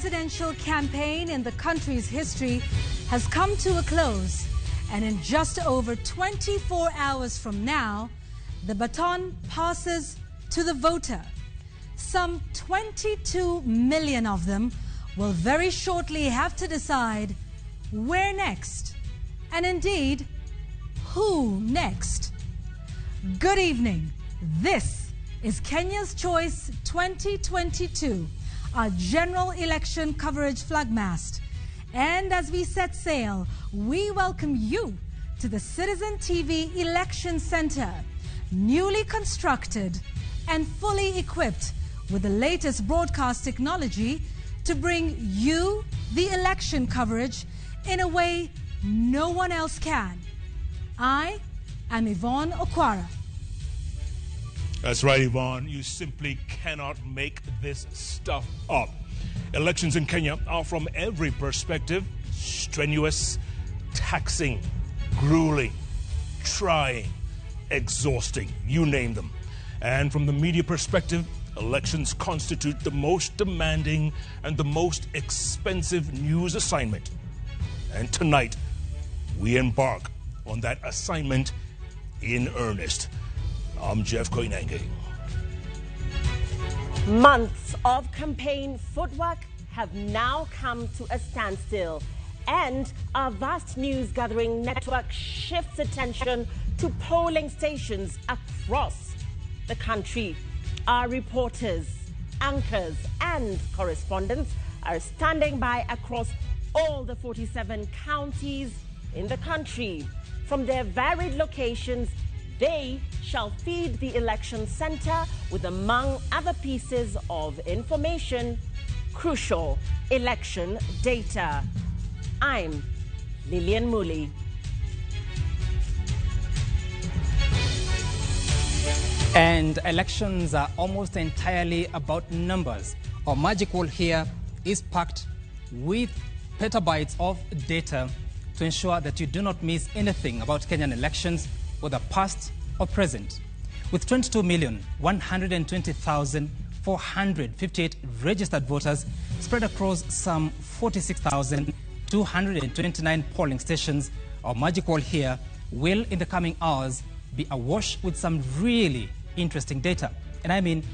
presidential campaign in the country's history has come to a close, and in just over 24 hours from now, the baton passes to the voter. Some 22 million of them will very shortly have to decide where next, and indeed, who next. Good evening. This is Kenya's Choice 2022, our general election coverage flagmast. And as we set sail, we welcome you to the Citizen TV Election Center, newly constructed and fully equipped with the latest broadcast technology to bring you the election coverage in a way no one else can. I am Yvonne Okwara. That's right, Yvonne. You simply cannot make this stuff up. Elections in Kenya are, from every perspective, strenuous, taxing, grueling, trying, exhausting, you name them. And from the media perspective, elections constitute the most demanding and the most expensive news assignment. And tonight, we embark on that assignment in earnest. I'm Jeff Koinange. Months of campaign footwork have now come to a standstill, and our vast news gathering network shifts attention to polling stations across the country. Our reporters, anchors, and correspondents are standing by across all the 47 counties in the country. From their varied locations, they shall feed the election center with, among other pieces of information, crucial election data. I'm Lillian Muli. And elections are almost entirely about numbers. Our magic wall here is packed with petabytes of data to ensure that you do not miss anything about Kenyan elections, whether past or present. With 22,120,458 registered voters spread across some 46,229 polling stations, our magic wall here will, in the coming hours, be awash with some really interesting data. And I mean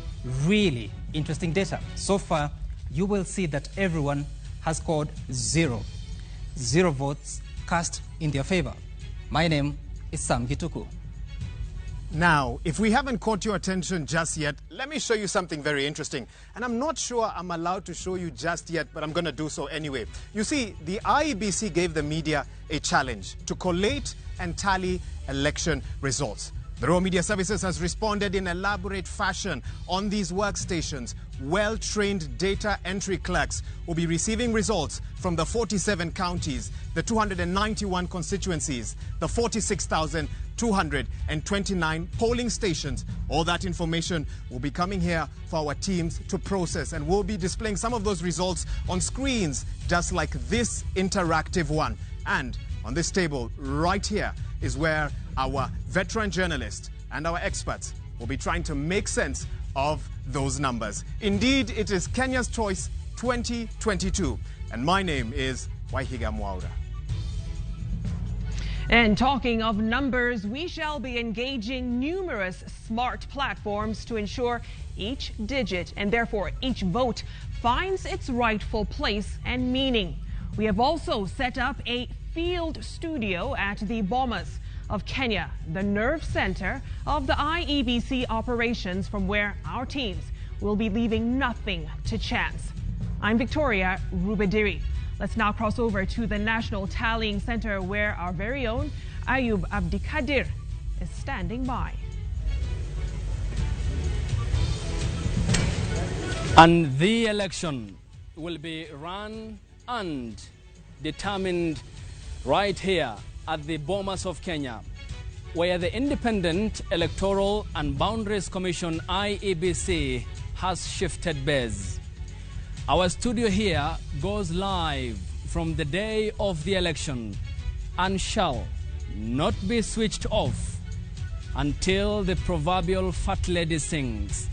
really interesting data. So far, you will see that everyone has scored zero. 0 votes cast in their favor. My name is Sam Gituku. Now, if we haven't caught your attention just yet, let me show you something very interesting. And I'm not sure I'm allowed to show you just yet, but I'm going to do so anyway. You see, the IEBC gave the media a challenge to collate and tally election results. The Royal Media Services has responded in elaborate fashion on these workstations. Well-trained data entry clerks will be receiving results from the 47 counties, the 291 constituencies, the 46,229 polling stations. All that information will be coming here for our teams to process, and we'll be displaying some of those results on screens just like this interactive one. And on this table right here is where our veteran journalists and our experts will be trying to make sense of those numbers. Indeed, it is Kenya's Choice 2022, and my name is Waihiga Mwaura. And talking of numbers, we shall be engaging numerous smart platforms to ensure each digit and therefore each vote finds its rightful place and meaning. We have also set up a field studio at the Bomas of Kenya, the nerve center of the IEBC operations, from where our teams will be leaving nothing to chance. I'm Victoria Rubadiri. Let's now cross over to the National Tallying Center, where our very own Ayub Abdikadir is standing by. And the election will be run and determined right here at the Bomas of Kenya, where the Independent Electoral and Boundaries Commission, IEBC, has shifted base. Our studio here goes live from the day of the election and shall not be switched off until the proverbial fat lady sings.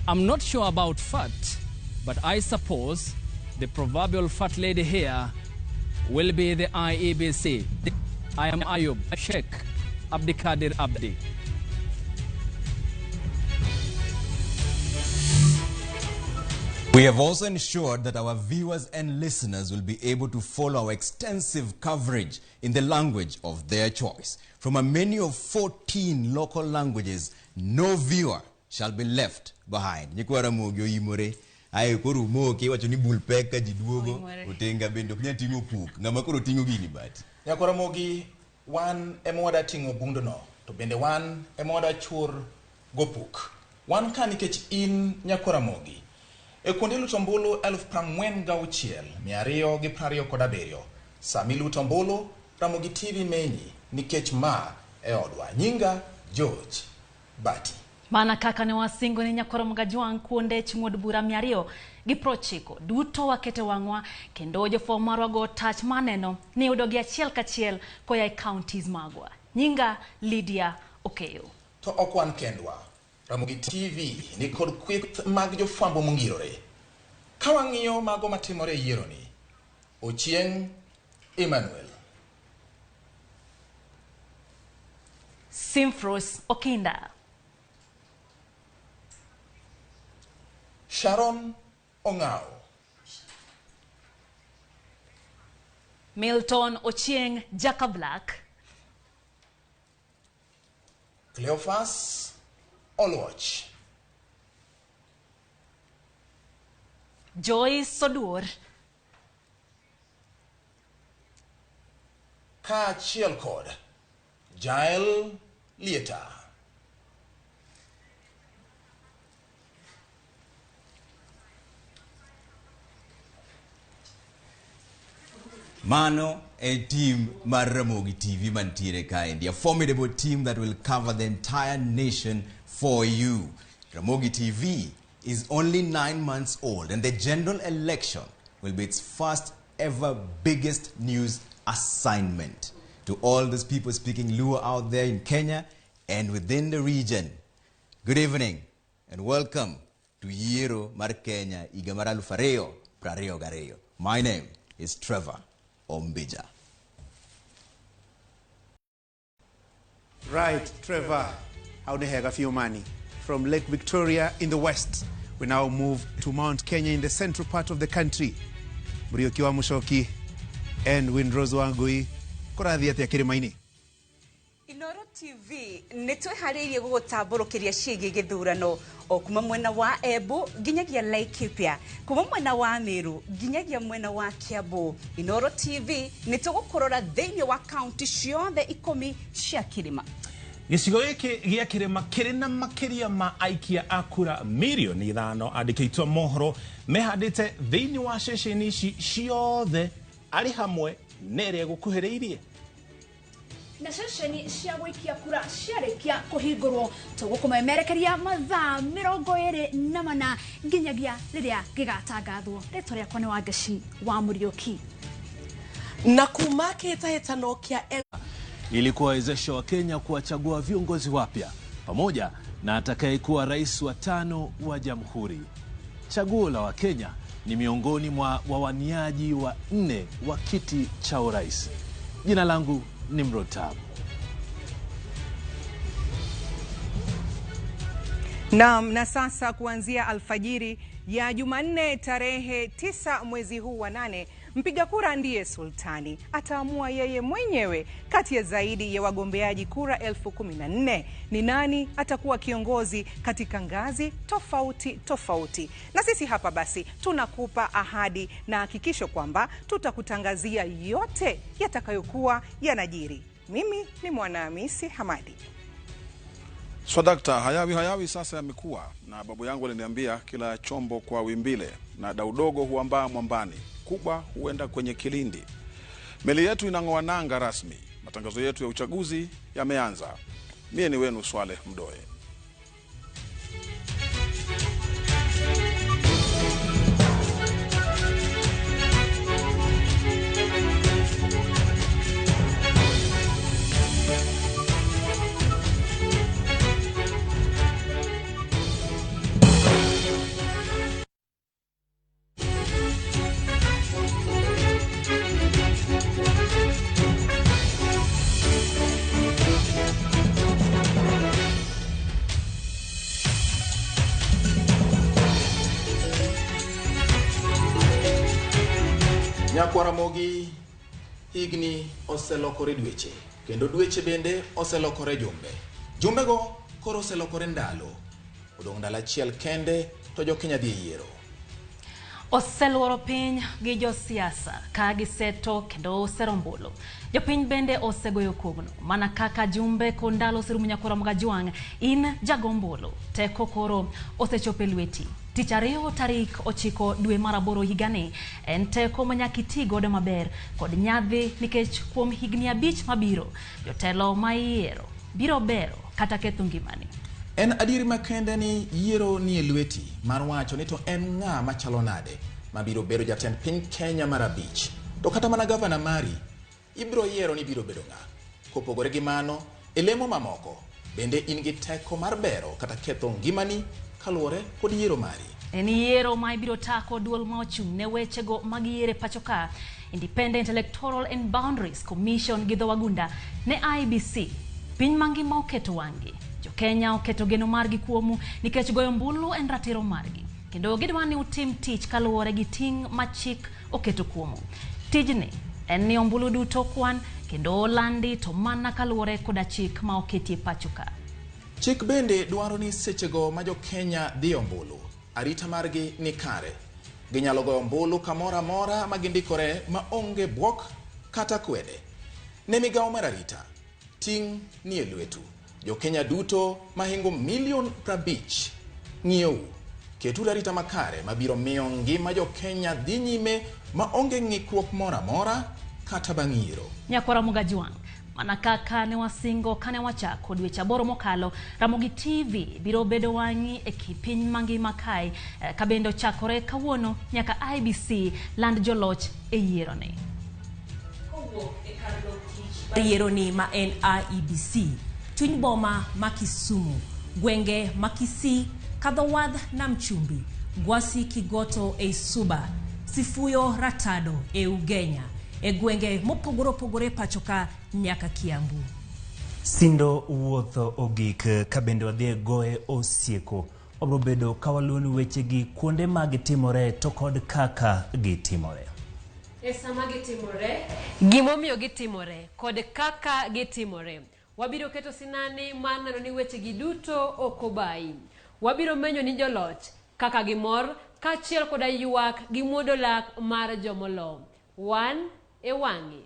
I'm not sure about fat, but I suppose The proverbial fat lady here will be the IEBC. I am Ayub Sheikh Abdikadir Abdi. We have also ensured that our viewers and listeners will be able to follow our extensive coverage in the language of their choice. From a menu of 14 local languages, no viewer shall be left behind. Nyikwa Ramogi oimore, ae koro umoke, iwacho ni bul pek ka ji duogo, otenga bende ok nyal ting'o puk. Ng'ama koro ting'o gini but. Nyakwa Ramogi, wan ema wada ting'o bundno, to bende wan ema wada chur gopuk. Wan ka nikech in Nyakwa Ramogi. E kuonde luto ombulu 46,227. Sami luto ombulu, Ramogi TV menyi nikech ma e odwa. Nyinga George Bati. Mana kaka ne wasingo ni Nyakwa Ramogi Ajwang' kuonde chung'od bura 290 duto wakete wang'wa kendo jofwambo marwa go tach maneno ni yudogi achiel kachiel koya e counties magwa. Nyinga Lydia Okeyo. To ok wan kendwa. Ramogi TV ni kod kweth mag jofwambo mongirore. Ka wang'iyo mago matimore e yieroni, Ochieng' Emmanuel, Simfros Okinda, Sharon Ong'ao, Milton Ochieng' Jaka Black, Cleophas Oluoch, Joyce Sodur, kaachiel kod Jael Lieta. Mano a team mar Ramogi TV mantiere kaendi, a formidable team that will cover the entire nation for you. Ramogi TV is only 9 months old, and the general election will be its first ever biggest news assignment. To all those people speaking Luo out there in Kenya and within the region, good evening and welcome to Yiero mar Kenya higa mar aluf ariyo prariyo gariyo. My name is Trevor Ombija. Right, Trevor, Aunehega Fiumani. From Lake Victoria in the west, we now move to Mount Kenya in the central part of the country. Muriuki wa Mushoki and Windrose Wangui, kũrathiĩ atĩa kĩrĩma-inĩ? Inoro TV nĩ twĩharĩirie gũgũtambũrũkĩria ciĩgiĩ gĩthurano o kuma mwena wa Embu nginyagia Laikipia, kuma mwena wa Meru nginyagia mwena wa Kiambu. Inoro TV nĩ tũgũkũrora thĩinĩ wa kaunti ciothe 10 cia kĩrĩma. Gĩcigo gĩkĩ gĩa kĩrĩma kĩrĩ na makĩria ma aikia a kura mirioni 5 andĩkĩtwo mohoro mehandĩte thĩinĩ wa ceceni ici ciothe arĩ hamwe na ĩrĩa ĩgũkuhĩrĩirie. Na ceceni cia gũikia kura ciarĩkia kũhingũrwo tũgũkũmemerekeria mathaa 24 nginyagia rĩrĩa gĩgatangathwo. Rĩtwa rĩakwa nĩ Wangeci wa Mũriũki. Na kuma kĩhĩtahĩtano kĩa ili kuwawezesha Wakenya kuwachagua viongozi wapya pamoja na atakayekuwa rais wa 5 wa jamhuri. Chaguo la Wakenya ni miongoni mwa wawaniaji wa 4 wa kiti cha urais. Jina langu ni Nimrod Tabu. Naam, na sasa kuanzia alfajiri ya Jumanne tarehe 9 mwezi huu wa 8, mpiga kura ndiye sultani. Ataamua yeye mwenyewe kati ya zaidi ya wagombeaji kura 14,000 ni nani atakuwa kiongozi katika ngazi tofauti tofauti. Na sisi hapa basi tunakupa ahadi na hakikisho kwamba tutakutangazia yote yatakayokuwa yanajiri. Mimi ni Mwanahamisi Hamadi. Swadakta, hayawi hayawi sasa yamekuwa, na babu yangu aliniambia kila chombo kwa wimbile, na daudogo huambaa mwambani, kubwa huenda kwenye kilindi. Meli yetu inang'oa nanga rasmi. Matangazo yetu ya uchaguzi yameanza. Mie ni wenu Swaleh Mdoe. Nyikwa Ramogi, higni oselokore dweche, kendo dweche bende oselokore jumbe. Jumbego koro oselokore ndalo. Odong' ndalo achiel kende to jo-Kenya dhi e yiero. Oseluoro piny gi josiasa ka giseto kendo osero ombulu. Jopiny bende osegoyo kogno mana kaka jumbe kod ndalo oserumo nyakwar Ramogi in jago ombulu teko koro osechopo e lweti. Tich ariyo tarik 9 dwe mar 8 higani en teko ma nyaka iti godo maber kod nyadhi nikech kuom higni 5 mabiro jotelo ma iyiero biro bero kata ketho ngimani. En adieri makende ni yiero ni e lweti mar wacho ni to en ng'a machalo nade mabiro bedo jatend piny Kenya mar 5. To kata mana gavana mari ibiro yiero ni biro bedo ng'a. Kopogore gi mano, e lemo mamoko bende in gi teko mar bero kata ketho ngimani kaluwore kod yiero mari. En yiero ma ibiro tako duol ma ochung' ne wechego mag yiero e pacho ka Independent Electoral and Boundaries Commission gi dho wagunda ne IEBC. Piny mangima oketo wang'gi. Jo-Kenya oketo geno margi kuomu nikech goyo ombulu en ratiro margi. Kendo gidwa ni utim tich kaluwore gi ting' ma chik oketo kuomu. Tijni en ni ombulu duto kwan kendo olandi to mana kaluwore koda chik ma oketie pacho ka. Chik bende dwaro ni sechego ma jo-Kenya dhi ombulu, arita margi ni kare. Ginyalo goyo ombulu kamoro amora ma gindikore ma onge bwok kata kwede. Ne migawo mar arita, ting' ni e lwetu. Jo-Kenya duto mahingo milion 50 ng'iyou. Keturu arita makare mabiro miyo ngima jo-Kenya dhi nyime ma onge ng'ikruok moro amora kata bang' yiero. Nyakwar Ramogi Ajwang', mana kaka ne wasingo kane wachako dweche 8 mokalo, Ramogi TV biro bedo wang'i e piny mangima kae ka bende ochakore kawuono nyaka IEBC land joloch e yieroni. Kowuok e kar lok tich yieroni ma en IEBC, chuny boma ma Kisumu, gwenge ma Kisii, Kadho Wadh Nam Chumbi, Gwasi Kigoto e Suba, Sifuyo Ratado e Ugenya, e gwenge mopogore opogore pacho ka nyaka Kiambu. Sindo wuotho ogik ka bende wadhi e goye osieko. Wabiro bedo ka waluwo wechegi kuonde ma gitimore to kod kaka gitimore. E sama gitimore, gimomiyo gitimore kod kaka gitimore. Wabiro keto sinani mar neno ni wechegi duto ok obayi. Wabiro menyo ni joloch kaka gimor kaachiel koda ywak gi muodo lak mar jomolo. Wan e wang'i.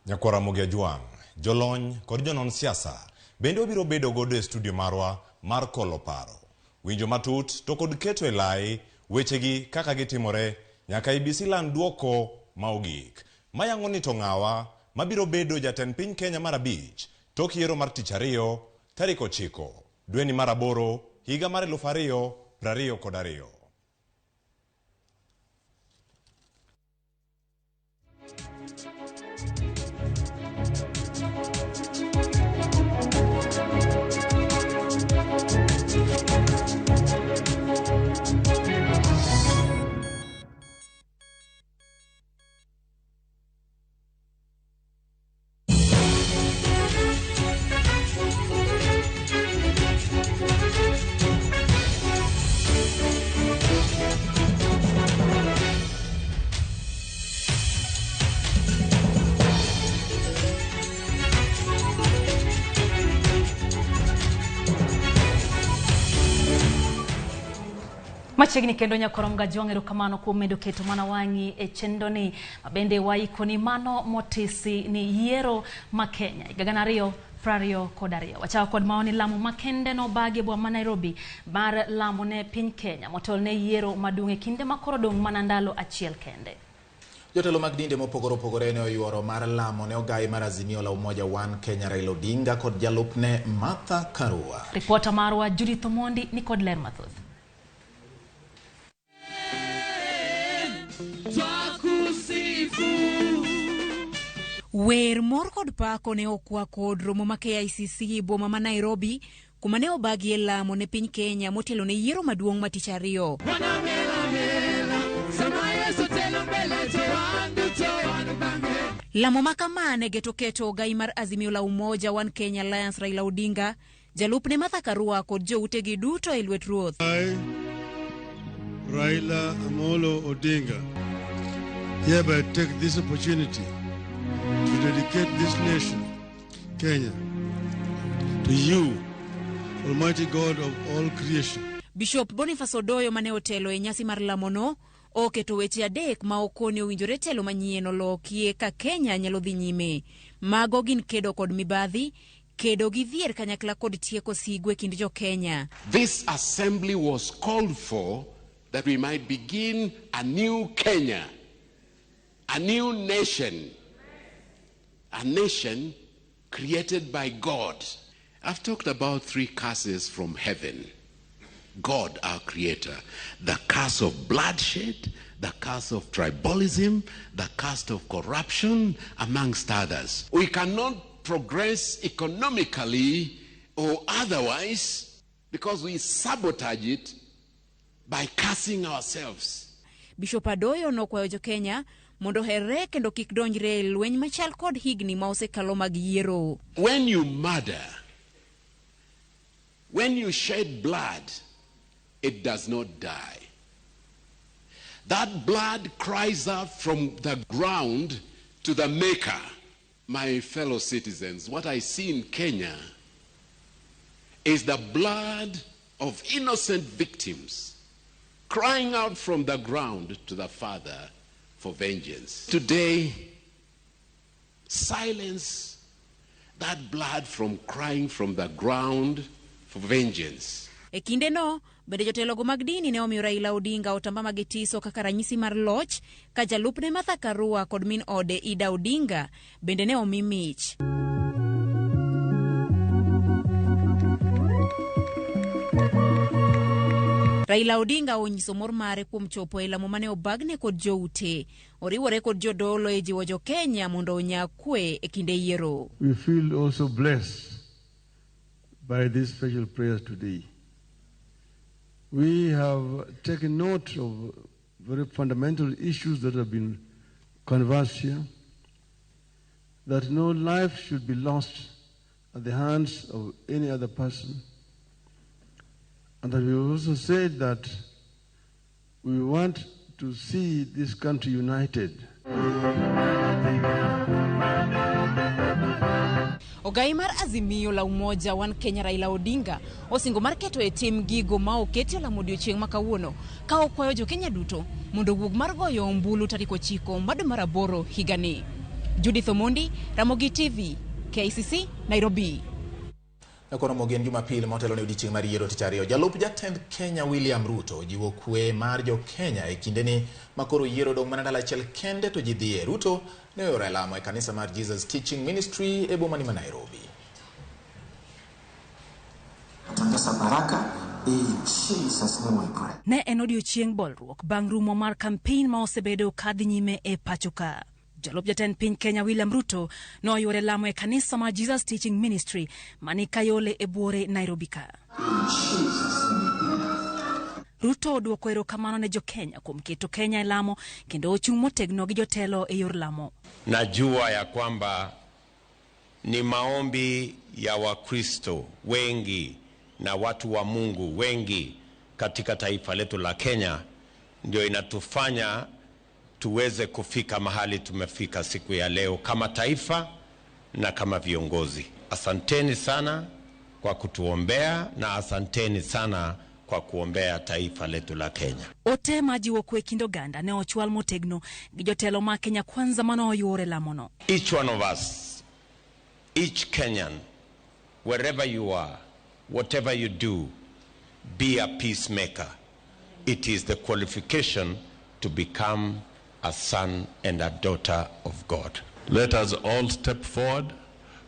Nyakwar Ramogi Ajwang', jolony kod jonon siasa bende wabiro bedo godo e studio marwa mar kolo paro. Winjo matut to kod keto e lai wechegi kaka gitimore nyaka IEBC land duoko ma ogik. Mayango ni to ng'awa mabiro bedo jatend piny Kenya mar 5 tok yiero mar tich ariyo tarik 9 dweni mar 8 higa mar 2022. Machiegni kendo nyakwar Ramogi Ajwang', erokamano kuom medo keto mana wang'i e chenroni mabende waikoni mano motisi ni yiero ma Kenya higa 2022. Wachako kod maoni lamo makende nobagi e boma ma Nairobi mar lamo ne piny Kenya motelo ne yiero maduong' e kinde ma koro dong' mana ndalo achiel kende. Jotelo mag dinde mopogore opogore ne oyuoro mar lamo ne ogai mar Azimio la Umoja One Kenya Raila Odinga kod jalupne Martha Karua. Ripota marwa Judith Omondi ni kod ler mathoth. Wer mor kod pako ne okwa kod romo ma KICC boma ma Nairobi kuma ne obagie lamo ne piny Kenya motelo ne yiero maduong' ma tich ariyo. Lamo ma kama ne geto keto ogai mar Azimio la Umoja One Kenya Alliance Raila Odinga, jalupne Martha Karua kod joutegi duto e lwet ruoth. I, Raila Amolo Odinga, hereby take this opportunity to dedicate this nation, Kenya, to you, Almighty God of all creation. Bishop Boniface Odoyo mane otelo e nyasi mar lamono oketo weche adek ma okoni owinjore telo manyien olokie ka Kenya nyalo dhi nyime. Mago gin kedo kod mibadhi, kedo gi dhier kanyakla kod tieko sigu e kind jo Kenya. This assembly was called for that we might begin a new Kenya, a new nation, a nation created by God. I've talked about three curses from heaven. God, our creator. The curse of bloodshed, the curse of tribalism, the curse of corruption, amongst others. We cannot progress economically or otherwise because we sabotage it by cursing ourselves. Bishop Adoyo nokwayo jo Kenya mondo oherre kendo kik donjre e lweny machal kod higni ma osekalo mag yiero. When you murder, when you shed blood, it does not die. That blood cries out from the ground to the maker. My fellow citizens, what I see in Kenya is the blood of innocent victims crying out from the ground to the Father for vengeance. Today, silence that blood from crying from the ground for vengeance. E kindeno, bende jotelogo mag dini ne omiyo Raila Odinga otamba magitiso kaka ranyisi mar loch, ka jalupne Martha Karua kod min ode Ida Odinga bende ne omi mich. Raila Odinga onyiso mor mare kuom chopo e lamo mane obagne kod joute. Oriwore kod jodolo e jiwo jo Kenya mondo onya kwe e kinde yiero. We feel also blessed by these special prayers today. We have taken note of very fundamental issues that have been conversed here, that no life should be lost at the hands of any other person, and that we also said that we want to see this country united. Ogai mar Azimio la Umoja One Kenya Raila Odinga osingo mar keto e tim gigo ma oketi e lamo odiochieng' ma kawuono ka okwayo jo Kenya duto mondo owuog mar goyo ombulu tarik 9 mar dwe mar 8 higani. Judith Omondi, Ramogi TV, KCC, Nairobi. Koro Ramogi en Jumapil motelo ne odiochieng' mar yiero tich ariyo. Jalup jatend Kenya William Ruto ojiwo kwe mar jo Kenya e kindeni ma koro yiero dong' mana ndalo achiel kende to ji dhiye. Ruto ne oyoro e lamo e kanisa mar Jesus Teaching Ministry e boma ni ma Nairobi. Tangaza baraka in Jesus name we pray. Ne en odiochieng' bolruok bang' rumo mar campaign ma osebedo ka dhi nyime e pacho ka. Jalup jatend piny Kenya William Ruto noyuore lamo e kanisa mar Jesus Teaching Ministry mani Kayole e buore Nairobi ka. Ruto oduoko erokamano ne jo Kenya kuom keto Kenya e lamo kendo ochung' motegno gi jotelo e yor lamo. Najua ya kwamba ni maombi ya Wakristo wengi na watu wa Mungu wengi katika taifa letu la Kenya ndio inatufanya tuweze kufika mahali tumefika siku ya leo kama taifa na kama viongozi. Asanteni sana kwa kutuombea na asanteni sana kwa kuombea taifa letu la Kenya. Ote majiwo kwe kind oganda ne ochwal motegno gi jotelo ma Kenya Kwanza mane oyuore lamono. Each one of us, each Kenyan, wherever you are, whatever you do, be a peacemaker. It is the qualification to become a son and a daughter of God. Let us all step forward,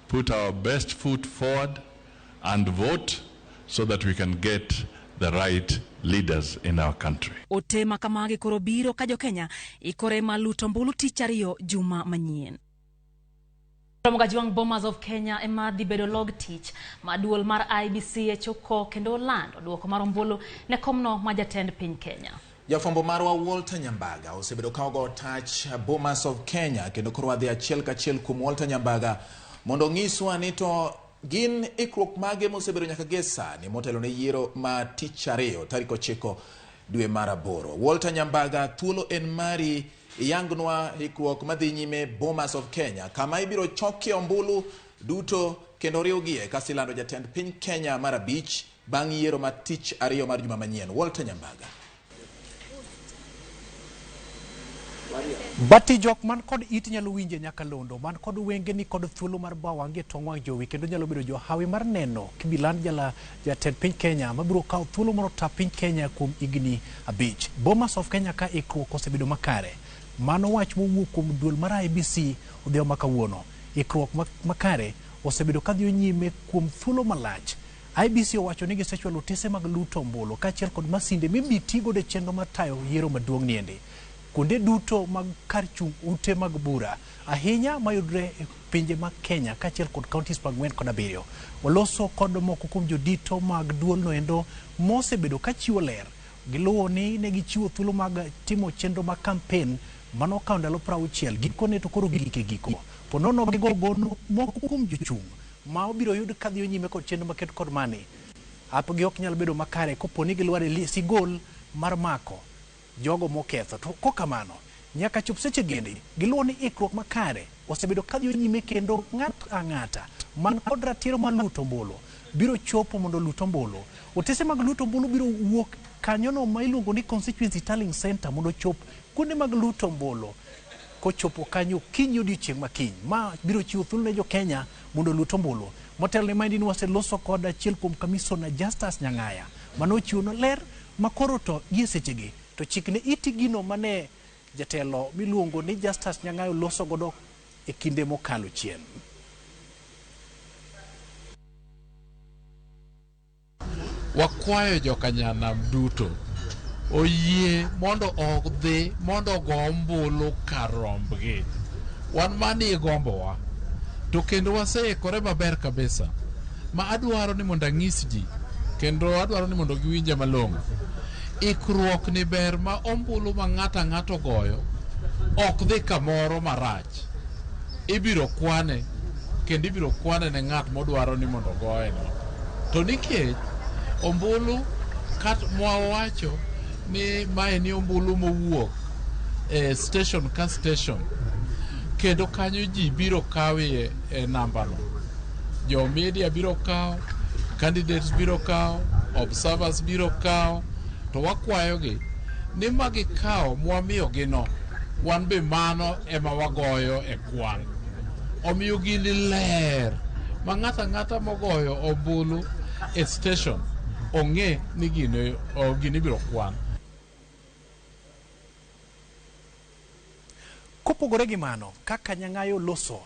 put our best foot forward, and vote so that we can get the right leaders in our country. Ote ma kamagi koro biro ka jo Kenya ikore mar luto ombulu tich ariyo juma manyien. Ramogi Bomas of Kenya ema dhi bedo log tich ma duol mar IEBC e choko kendo lando duoko mar ombulu ne komno ma jatend piny Kenya. Jafwambo marwa Walter Nyambaga osebedo ka ogo tach Bomas of Kenya kendo koro wadhi achiel kachiel kuom Walter Nyambaga mondo onyiswa ni to gin ikruok mage mosebedo nyaka gie sani motelo ne yiero ma tich ariyo tarik 9 dwe mar 8. Walter Nyambaga, thuolo en mari Iyangnwa ikruok madhi nyime Bomas of Kenya, kama ibiro chokie ombulu duto kendo riwgie kasilando jatend piny Kenya mar 5 bang' yiero ma tich 2 mar juma manyien. Walter Nyambaga. Bati jok man kod it nyalo winje nyakalondo, man kod wenge ni kod thuolo mar bawo wang'gi e tong wang' jowi, kendo nyalo bedo johawi mar neno kibiland jatend piny Kenya mabiro kawo thuolo mar ta piny Kenya kuom higni 5. Bomas of Kenya ka ikruok osebedo makare. Mano wach mowuok kuom duol mar IEBC odhiambo ma kawuono. Ikruok makare osebedo kadhi nyime kuom thuolo malach. IEBC owacho ni gisechwalo otese mag luto ombulu kaachiel kod masinde mibi tigodo e chenro mar tayo yiero maduong' niendi. Kuonde duto mag kar chung' ute mag bura ahinya mayudre e pinje mag Kenya kaachiel kod counties 47 kod 7. Waloso kod moko kuom jodito mag duolno endo mosebedo kachiwo ler. Giluwo ni ne gichiwo thuolo mag timo chenro mag campaign manokawo ndalo 60. Gikone to koro gik e giko. Ponono gigo gono moko kuom jochung' ma obiro yud kadhi nyime kod chenro maket kod mani. Apgi ok nyal bedo makare kopo ni gilwar e sigol mar mako jogo moketho. To kokamano, nyaka chop seche gendi, giluwo ni ikruok makare osebedo kadhi nyime kendo ng'ato ang'ata man kod ratiro mar luto ombulu biro chopo mondo olut ombulu. Otese mag luto ombulu biro wuok kanyono ma iluongo ni Constituency Tallying Center mondo ochop kuonde mag luto ombulu kochopo kanyo kiny odiochieng' ma kiny. Ma biro chiwo thuolo ne jo Kenya mondo olut ombulu. Motelo ne maendi ni waseloso kod achiel kuom Kamishona Justus Nyang'aya manochiwo ler makoro to gie sechegi to chikne iti gino mane jatelo miluongo ni Justus Nyang'aya loso godo e kinde mokalo chien. Wakwayo jokanyanam duto oyie mondo odhi mondo ogo ombulu kar rombgi. Wan mani e gombowa to kendo waseikore maber kabisa ma adwaro ni mondo ang'is ji kendo adwaro ni mondo giwinja malong'o. Ikruok ni ber ma ombulu ma ng'ato ang'ato goyo ok dhi kamoro marach. Ibiro kwane kendo ibiro kwane ne ng'at modwaro ni mondo ogoye no. To nikech ombulu kat mwawacho ni mae ni ombulu mowuok e station ka station kendo kanyo ji biro kawie e nambano. Jo media biro kawo, candidates biro kawo, observers biro kawo, to wakwayogi ni magikawo mwamiyogi no wan be mano ema wagoyo e kwan. Omiyo gini ler ma ng'ato ang'ata mogoyo ombulu e station ong'e ni gini ibiro kwan. Kopogore gi mano, kaka Nyang'ayo loso,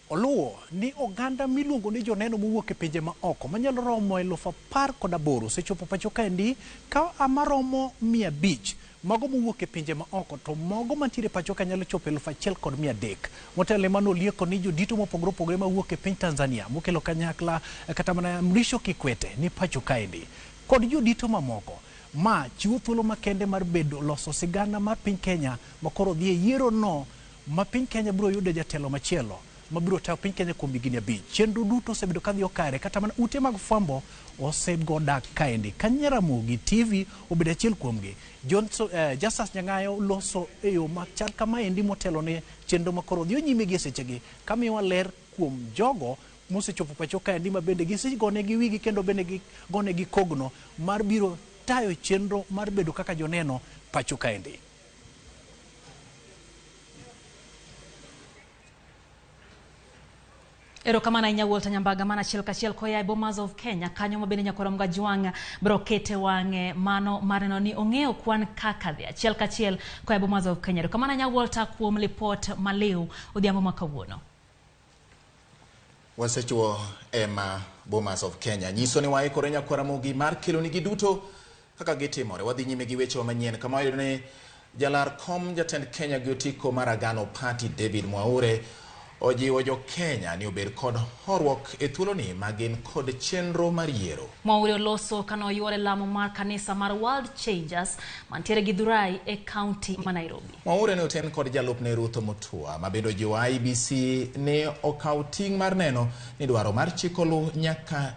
oluwo ni oganda miluongo ni joneno mowuok e pinje ma oko manyalo romo 18,000 osechopo pacho kaendi ka maromo 500 mago mowuok e pinje ma oko to mogo mantiere pacho ka nyalo chopo 1300. Motelo mano olieko ni jodito mopogore opogore mawuok e piny Tanzania mokelo kanyakla kata mana Mrisho Kikwete ni pacho kaendi kod jodito mamoko ma chiwo thuolo makende mar bedo loso sigana mar piny Kenya makoro dhi e yiero no ma piny Kenya biro yudo jatelo machielo mabiro tayo piny Kenya kuom higni 5. Chenro duto osebedo kadhi okare kata mana ute mag fwambo osegodak kaendi. Kanyaramogi TV obedo achiel kuomgi. Johnson Justus Nyang'ayo loso e yo machal kamaendi motelo ne chenro makoro dhi nyime gi sechegi kamiyowa ler kuom jogo mosechopo pacho kaendi ma bende gisegonegi wigi kendo bende gigonegi kogno mar biro tayo chenro mar bedo kaka joneno pacho kaendi. Erokamano ahinya Walter Nyambaga mana achiel kachiel koya e Bomas of Kenya kanyo ma bende nyakwar Mgajwang' biro kete wang'e mano mar neno ni ong'eyo kwan kaka dhi achiel kachiel koya e Bomas of Kenya. Erokamano ahinya Walter kuom lipot maliw odhiambo ma kawuono. Wasechuo ema Bomas of Kenya nyiso ni waikore nyakwar Ramogi mar kelonigi duto kaka gitimore. Wadhi nyime gi weche manyien kama wayudo ni jalar kom jatend Kenya gi otiko mar Agano Party David Mwaure ojiwo jo Kenya ni obed kod horuok e thuoloni ma gin kod chenro mar yiero. Mwaure oloso kano oyuore lamo mar kanisa mar World Changers mantiere Githurai e kaunti ma Nairobi. Mwaure ne oten kod jalupne Ruth Mutua ma bende ojiwo IEBC ni okaw ting' mar neno ni dwaro mar chiko luw nyaka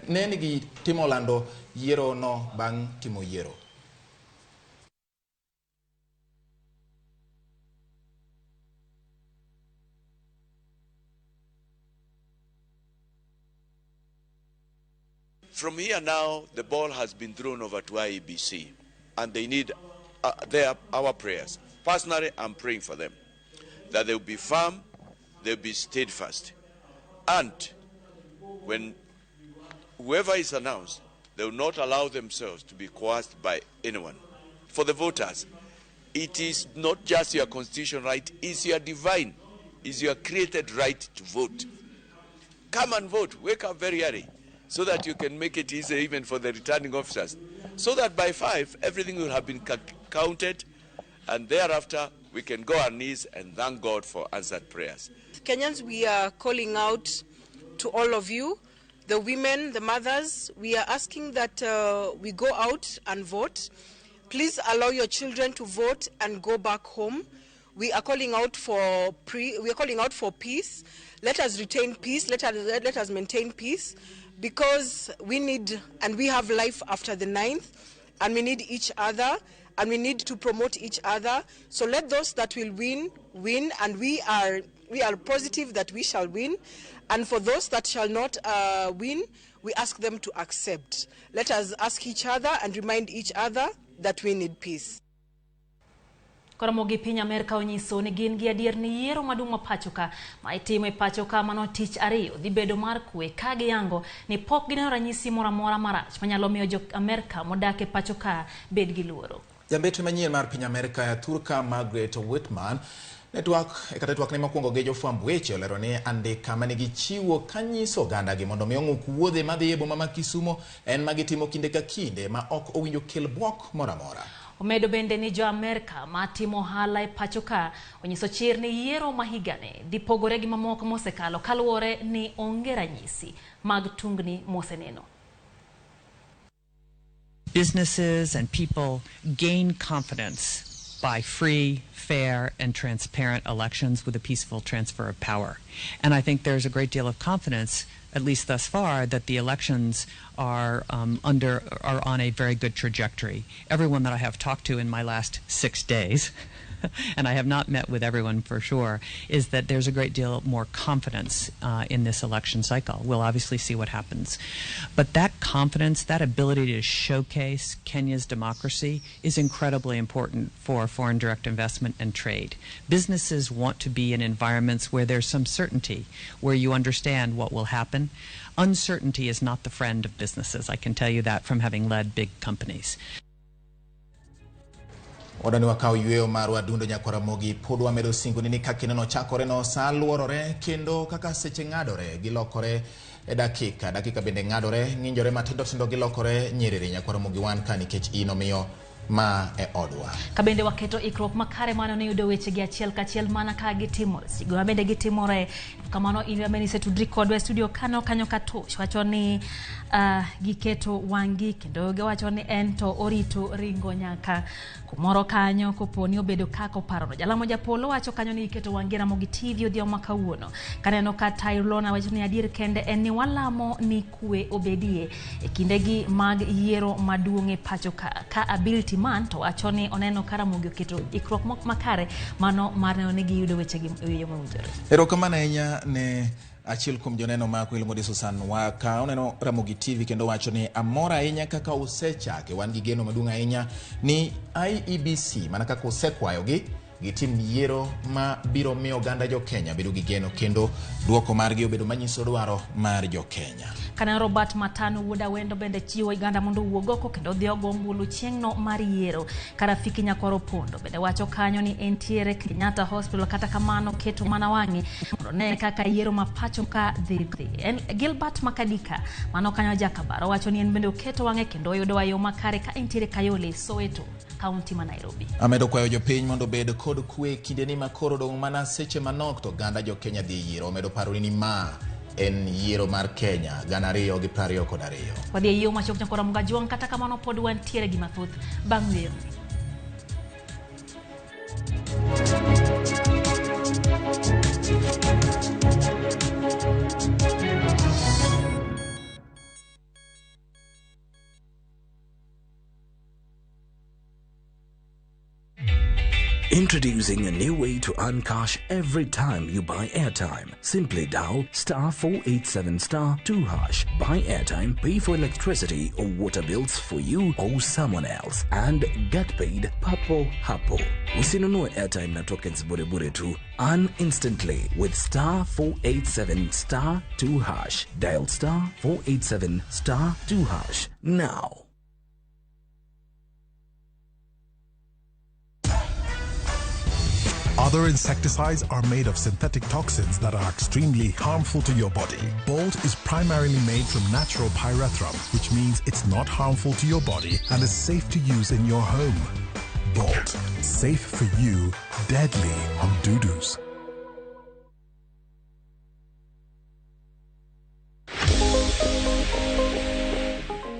ne ni gitimo lando yiero no bang' timo yiero. From here now, the ball has been thrown over to IEBC, and they need our prayers. Personally, I'm praying for them, that they will be firm, they'll be steadfast. And when whoever is announced, they will not allow themselves to be coerced by anyone. For the voters, it is not just your constitutional right, it's your divine, it's your created right to vote. Come and vote, wake up very early, so that you can make it easier even for the returning officers. So that by 5, everything will have been counted, and thereafter we can go on our knees and thank God for answered prayers. Kenyans, we are calling out to all of you, the women, the mothers. We are asking that we go out and vote. Please allow your children to vote and go back home. We are calling out for peace. Let us retain peace. Let us maintain peace, because we need, and we have life after the 9th, and we need each other, and we need to promote each other. So let those that will win, win, and we are positive that we shall win. And for those that shall not win, we ask them to accept. Let us ask each other and remind each other that we need peace. Koromogi piny Amerka onyiso ni gin gi adier ni yiero maduong' ma pacho ka ma itimo e pacho ka mano tich ariyo dhi bedo mar kwe ka giyango ni pok gineno ranyisi moro amora marach manyalo miyo jo Amerka modak e pacho ka bed gi luoro. Jambetre manyien mar piny Amerka Thurka Margaret Whitman kata twak ne mokwongo gi jofwamb weche olero ni andika mane gichiwo kanyiso ogandagi mondo mi ong'uk wuodhe madhi e boma ma Kisumo en ma gitimo kinde ka kinde ma ok owinjo kel bwok moro amora. Omedo bende ni jo Amerka ma timo ohala e pacho ka onyiso chir ni yiero ma higani dhi pogore gi mamoko mosekalo kaluwore ni onge ranyisi mag tungni moseneno. Businesses and people gain confidence by free, fair, and transparent elections with a peaceful transfer of power. And I think there's a great deal of confidence, at least thus far, that the elections are on a very good trajectory. Everyone that I have talked to in my last 6 days, and I have not met with everyone for sure, is that there's a great deal more confidence in this election cycle. We'll obviously see what happens. But that confidence, that ability to showcase Kenya's democracy is incredibly important for foreign direct investment and trade. Businesses want to be in environments where there's some certainty, where you understand what will happen. Uncertainty is not the friend of businesses. I can tell you that from having led big companies. Wadani wakaw yweyo marwa dundo nyakwaramogi pod wamedo singo ni kaka ineno chakore no sa luorore kendo kaka seche ng'adore gilokore e dakika dakika bende ng'adore ng'injore matindo tindo gilokore nyiriri nyakwaramogi wan ka nikech in omiyo ma e odwa. Kabende waketo ikruok makare mano ne yudo weche gi achiel kachiel mana ka gitimore. Sigo bende gitimore kamano in ameni setudri kodwa e studio kano kanyo katosh wacho ni giketo wangi kendo giwacho ni en to orito ringo nyaka kumoro kanyo koponi obedo kaka oparono. Jalamo Japolo wacho kanyo ni giketo wangi Ramogi TV odhiambo ma kawuono. Kaneno ka Tailona wacho ni adier kende en ni walamo ni kwe obedie e kindegi mag yiero maduong' e pacho ka ability man to wacho ni oneno ka Ramogi oketo ikruok makare mano mar neno ni giyudo weche gi e yo mowinjore. Erokamano ahinya ne achiel kuom joneno ma iluongo ni Susan Waka. Oneno Ramogi TV kendo wacho ni amor ahinya kaka usechake, wan gi geno maduong' ahinya ni IEBC mana kaka usekwayogi gitim yiero ma biro miyo oganda jo Kenya bedo gi geno kendo duoko margi obedo manyiso dwaro mar jo Kenya. Kana Robert Matano wuod Awendo bende chiwo oganda mondo owuog oko kendo odhi ogo ombulu chieng'no mar yiero. Karafiki Nyakwaro Pondo bende wacho kanyo ni entiere Kenyatta Hospital, kata kamano keto mana wang'e mondo ne kaka yiero ma pacho ka dhi. En Gilbert Makadika mano kanyo Jakabaro wacho ni en bende oketo wang'e kendo oyudo wayo makare ka entiere Kayole, Soweto, kaunti ma Nairobi. Amedo kwayo jopiny mondo obed kod kwe kindeni ma koro dong' mana seche manok to oganda jo Kenya dhi yiero. Omedo paro ni ma en yiero mar Kenya 2022. Wadhi e yiero machuok nyakwara Mgajuang', kata kamano pod wantiere gi mathoth bang' yiero. Introducing a new way to earn cash every time you buy airtime. Simply dial star 487 star 2 hash. Buy airtime, pay for electricity or water bills for you or someone else, and get paid papo hapo. Usinunue airtime na tokens bure bure tu. Earn instantly with star 487 star 2 hash. Dial star 487 star 2 hash now. Other insecticides are made of synthetic toxins that are extremely harmful to your body. Bolt is primarily made from natural pyrethrum, which means it's not harmful to your body and is safe to use in your home. Bolt, safe for you, deadly on dudus.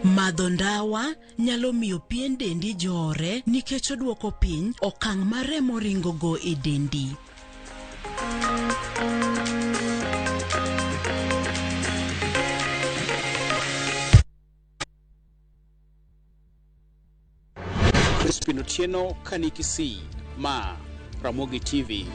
Madho ndawa nyalo miyo pien dendi jore nikech oduoko piny okang' ma remo ringogo e dendi. Crispin Otieno, Kanikisi, Ma, Ramogi TV.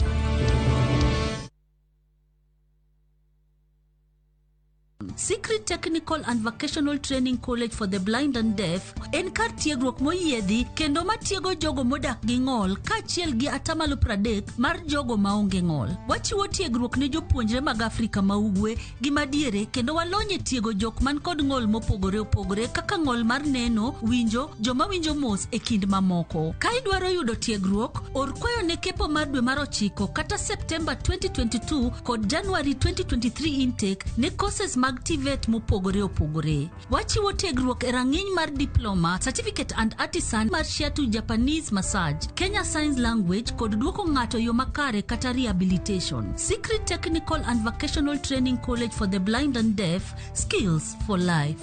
Secret Technical and Vocational Training College for the Blind and Deaf en kar tiegruok moyiedhi kendo matiego jogo modak gi ng'ol kaachiel gi atamalo 30 mar jogo maonge ng'ol. Wachiwo tiegruok ne jopuonjre mag Afrika ma Ugwe gi madiere kendo walony e tiego jok man kod ng'ol mopogore opogore kaka ng'ol mar neno, winjo, joma winjo mos e kind mamoko. Ka idwaro yudo tiegruok, or kwayo ne kepo mar dwe mar 9 kata Septemba 2022 kod January 2023 intake ne courses mag TVET mopogore opogore. Wachiwo tiegruok e rang'iny mar diploma, certificate and artisan mar Shiatsu Japanese massage, Kenya Signs Language kod duoko ng'ato yo makare kata rehabilitation. Secret Technical and Vocational Training College for the Blind and Deaf, skills for life.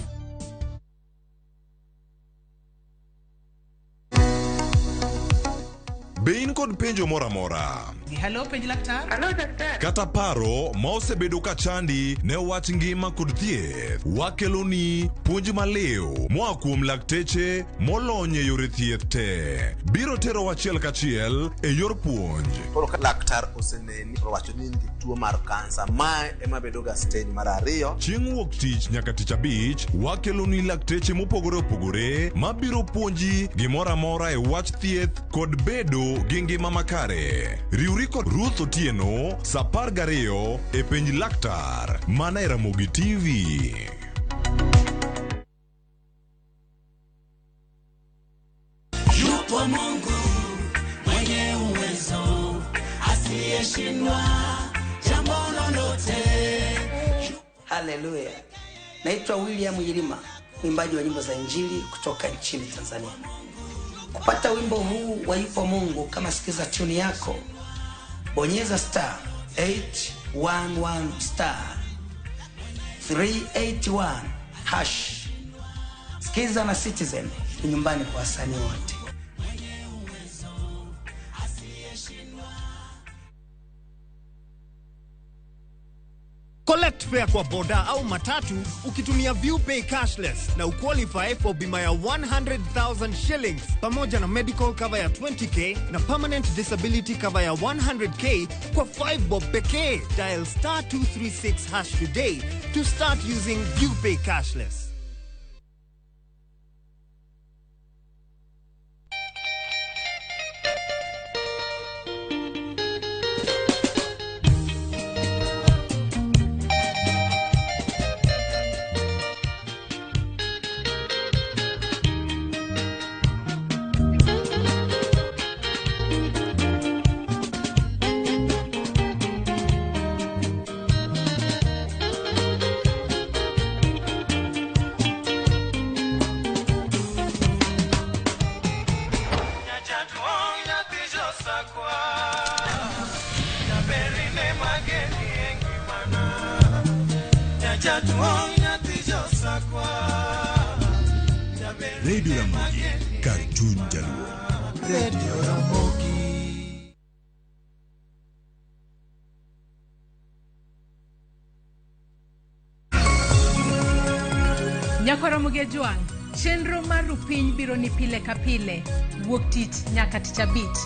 Be in kod penjo moro amora? Hello, penj laktar. Hello, daktari. Kata paro ma osebedo ka chandi ne wach ngima kod thieth, wakeloni puonj maliw moa kuom lakteche molony e yore thieth te. Biro tero achiel kachiel e yor puonj. Koro ka laktar oseneni to owacho ni in gi tuo mar kansa, mae ema bedo ga stage mar ariyo. Chieng' wuok tich nyaka tich abich, wakeloni lakteche mopogore opogore mabiro puonji gimoro amora e wach thieth kod bedo gi ngima makare. Riwri kod Ruth Otieno sa 12 e penj laktar mana e Ramogi TV. Yupo Mungu mwenye uwezo asiyeshindwa jambo lolote. Haleluya. Naitwa William Yilima, mwimbaji wa nyimbo za Injili kutoka nchini Tanzania. Kupata wimbo huu wa Yupo Mungu kama sikiza tune yako, bonyeza star 811 star 381 hash. Sikiza na Citizen ni nyumbani kwa wasanii wote. Collect fare kwa boda au matatu ukitumia ViewPay cashless na uqualify for bima ya 100,000 shillings pamoja na medical cover ya 20k na permanent disability cover ya 100k kwa 5 bob pekee. Dial star 236 hash today to start using ViewPay cashless. Radio Ramogi, kar chuny Jaluo. Radio Ramogi. Nyakwa Ramogi Ajwang', chenro mar Rupiny biro ni pile ka pile, wuok tich nyaka tich abich.